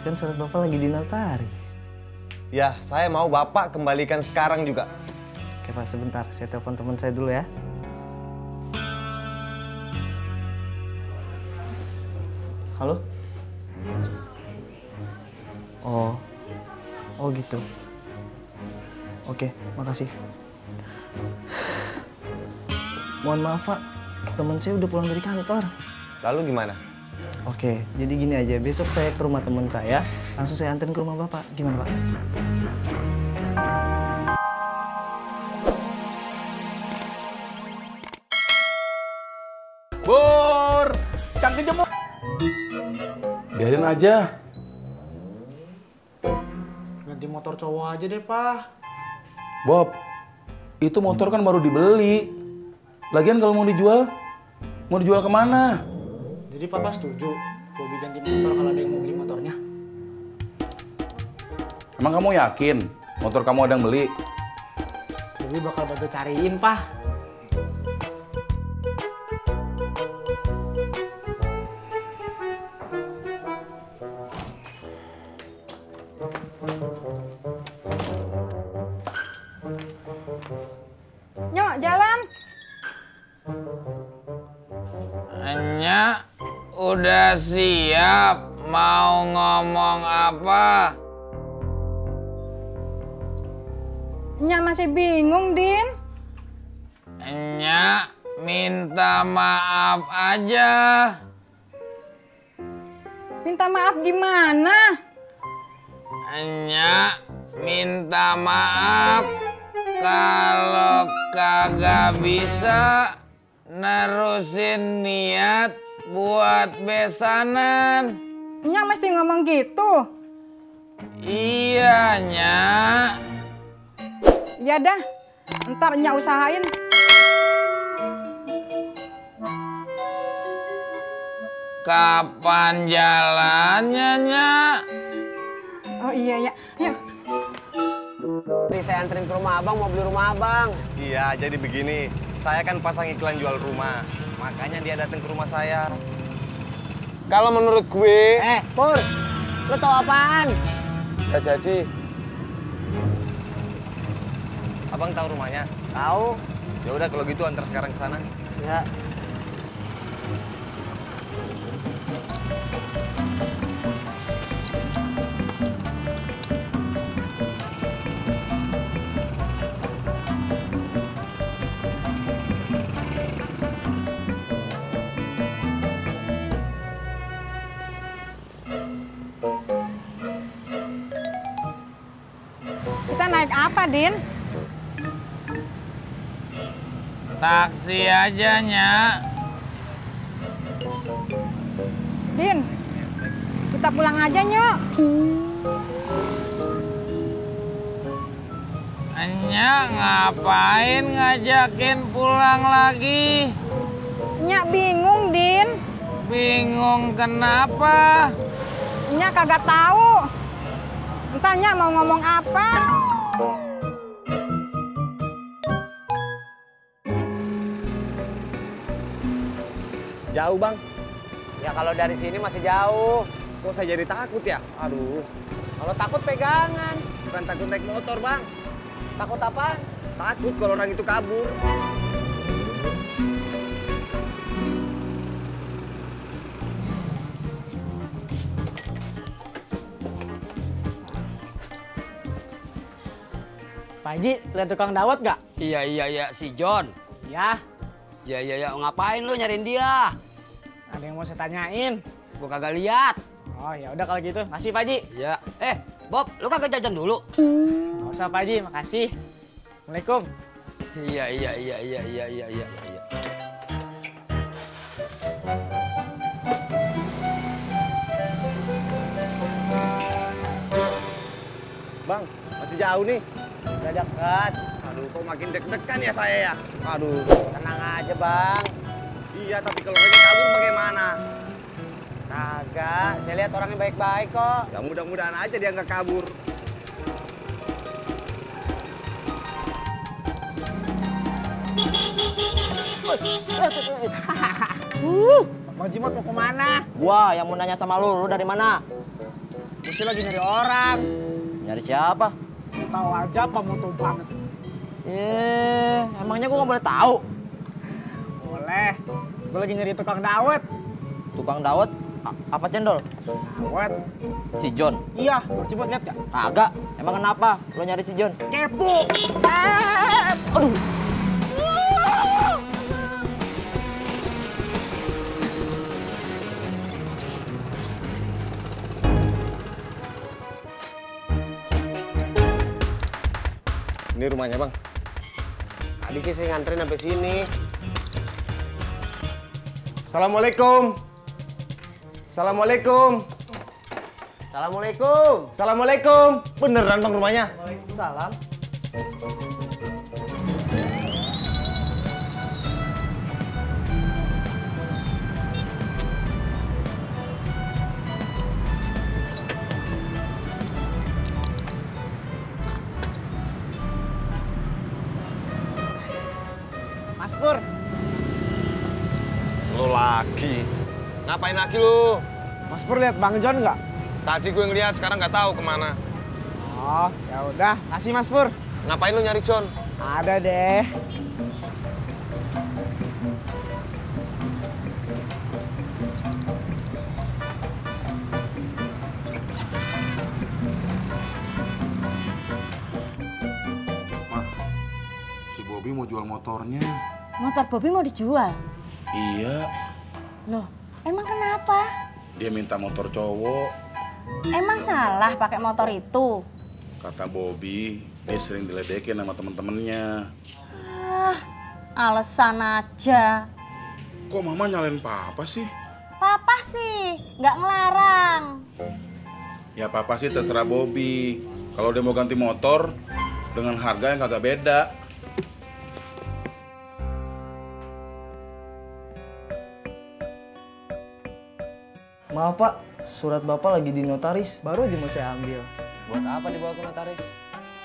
kan surat Bapak lagi di notaris. Ya, saya mau Bapak kembalikan sekarang juga. Oke Pak, sebentar. Saya telepon teman saya dulu ya. Halo? Oh gitu. Oke, makasih. Mohon maaf Pak, teman saya udah pulang dari kantor. Lalu gimana? Oke, jadi gini aja. Besok saya ke rumah teman saya, langsung saya anterin ke rumah Bapak. Gimana Pak? Bur, cantik jemur. Biarin aja. Ganti motor cowok aja deh, Pak. Bob, itu motor kan baru dibeli. Lagian kalau mau dijual kemana? Jadi Papa setuju Bobby ganti motor kalau ada yang mau beli motornya? Emang kamu yakin motor kamu ada yang beli? Bobby bakal bantu cariin, Pak. Nyok, jalan. Enya udah siap mau ngomong apa? Nya masih bingung, Din. Enya minta maaf aja. Minta maaf gimana? Enya minta maaf kalau kagak bisa nerusin niat buat besanan. Nya mesti ngomong gitu. Iya, Nya. Ya dah, ntar Nya usahain. Kapan jalannya, Nya? Oh iya ya, yuk. Tadi saya anterin ke rumah abang, mau beli rumah abang. Iya, jadi begini. Saya kan pasang iklan jual rumah. Makanya dia datang ke rumah saya. Kalau menurut gue... Pur, lo tau apaan? Gak jadi. Abang tahu rumahnya? Tahu. Ya udah kalau gitu antar sekarang ke sana. Ya. Kita naik apa, Din? Taksi aja, Nya. Din, kita pulang aja, Nyok. Nya ngapain ngajakin pulang lagi? Nya bingung, Din. Bingung kenapa? Nya kagak tahu. Entar Nya mau ngomong apa? Jauh, Bang. Ya kalau dari sini masih jauh. Kok saya jadi takut ya? Aduh. Kalau takut pegangan. Bukan takut naik motor, Bang. Takut apaan? Takut kalau orang itu kabur. Pak Haji, lihat tukang dawet gak? Iya, si John. Ya, Ya, ngapain lu nyariin dia? ada yang mau saya tanyain. Gua kagak lihat. Oh ya udah kalau gitu, makasih Pak Haji. Ya, Bob, lu kagak jajan dulu? Nggak usah Pak Haji, makasih. Assalamualaikum. Iya. Bang, masih jauh nih. Udah dekat. Aduh, kok makin deg-degan ya saya ya? Aduh. Tenang aja, Bang. Iya, tapi kalau mereka kabur bagaimana? Kagak, saya lihat orangnya baik-baik kok. Ya mudah-mudahan aja dia nggak kabur. Bang Jimot mau kemana? Gua yang mau nanya sama lu dari mana? Gue sih lagi nyari orang. Nyari siapa? Tahu aja pemoto banget. Emangnya gue nggak boleh tahu? Boleh. Gue lagi nyari tukang dawet. Tukang dawet? Apa cendol? Dawet? Si John? Iya, Cibot lihat gak? Agak. Emang kenapa lo nyari si John? Kepo. Aduh. Ini rumahnya, Bang. Tadi sih saya nganterin sampai sini. Assalamualaikum. Assalamualaikum. Assalamualaikum. Assalamualaikum. Beneran, Bang, rumahnya? Salam. Mas Pur. Lo lagi. Ngapain lagi lu? Mas Pur lihat Bang John nggak? Tadi gue ngeliat, sekarang nggak tahu kemana. Oh, ya udah. Kasih Mas Pur. Ngapain lu nyari John? Ada deh. Si Bobby mau jual motornya. Motor Bobby mau dijual? Iya, Loh, emang kenapa? dia minta motor cowok. Emang salah pakai motor itu? Kata Bobby, dia sering diledekin sama temen-temennya. Ah, alasan aja. Kok mama nyalain papa sih? Papa sih, nggak ngelarang. Ya papa sih terserah Bobby. Kalau dia mau ganti motor dengan harga yang kagak beda. Maaf Pak, surat Bapak lagi di notaris. Baru aja mau saya ambil. Buat apa dibawa ke notaris?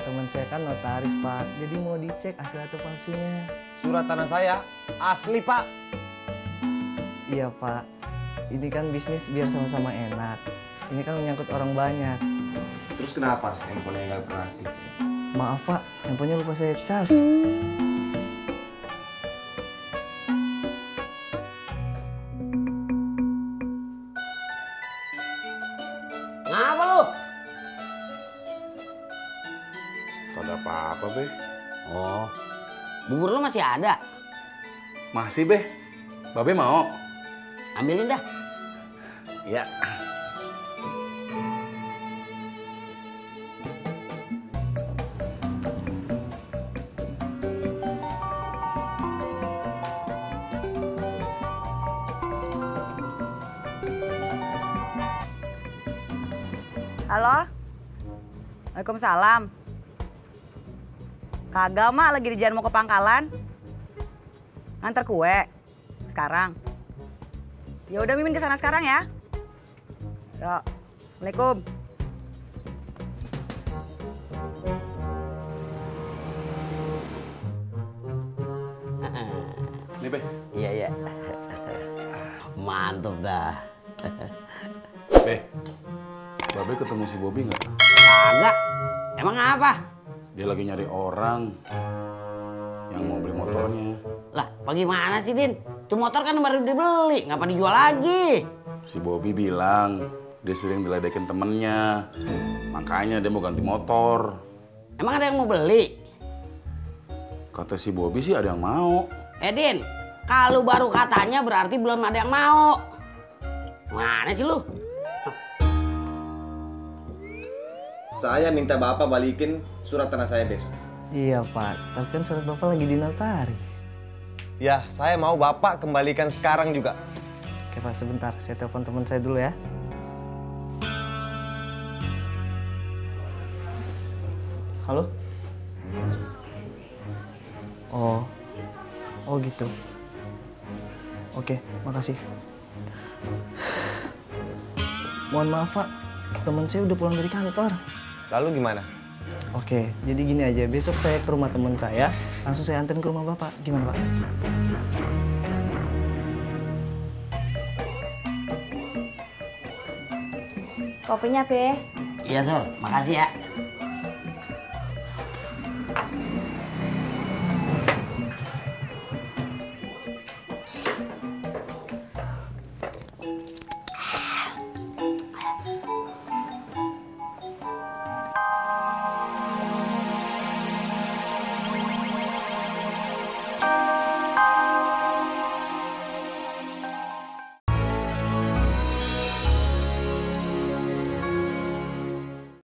Teman saya kan notaris Pak, jadi mau dicek asli atau palsunya. Surat tanah saya asli, Pak. Iya Pak, ini kan bisnis biar sama-sama enak. Ini kan menyangkut orang banyak. Terus kenapa handphonenya nggak pernah aktif? Maaf Pak, handphonenya lupa saya cas. Ngapa lu? Kagak apa-apa, Be. Oh, bubur lu masih ada? Masih, Be. Babe mau? Ambilin dah. Iya. Halo? Waalaikumsalam. Kagak, Mak. Lagi di jalan mau ke Pangkalan. Nganter kue. Sekarang. Ya udah, Mimin kesana sekarang ya. Ya. Assalamualaikum. Nih, Be. Iya, iya. Mantap dah. Be, Babe ketemu si Bobby nggak? Kagak. Emang apa? Dia lagi nyari orang yang mau beli motornya. Lah, bagaimana sih, Din? Itu motor kan baru dibeli, ngapa dijual lagi? Si Bobby bilang dia sering diledekin temennya. Makanya dia mau ganti motor. Emang ada yang mau beli? Kata si Bobby sih ada yang mau. Din, kalau baru katanya berarti belum ada yang mau. Mana sih lu? Saya minta Bapak balikin surat tanah saya besok. Iya Pak, tapi kan surat Bapak lagi di notaris. Ya, saya mau Bapak kembalikan sekarang juga. Oke Pak, sebentar. Saya telepon teman saya dulu ya. Halo? Oh gitu. Oke, makasih. Mohon maaf Pak, teman saya udah pulang dari kantor. Lalu gimana? Oke, jadi gini aja. Besok saya ke rumah teman saya, langsung saya anterin ke rumah Bapak. Gimana Pak? Kopinya, Be. Iya, Sur. Makasih ya.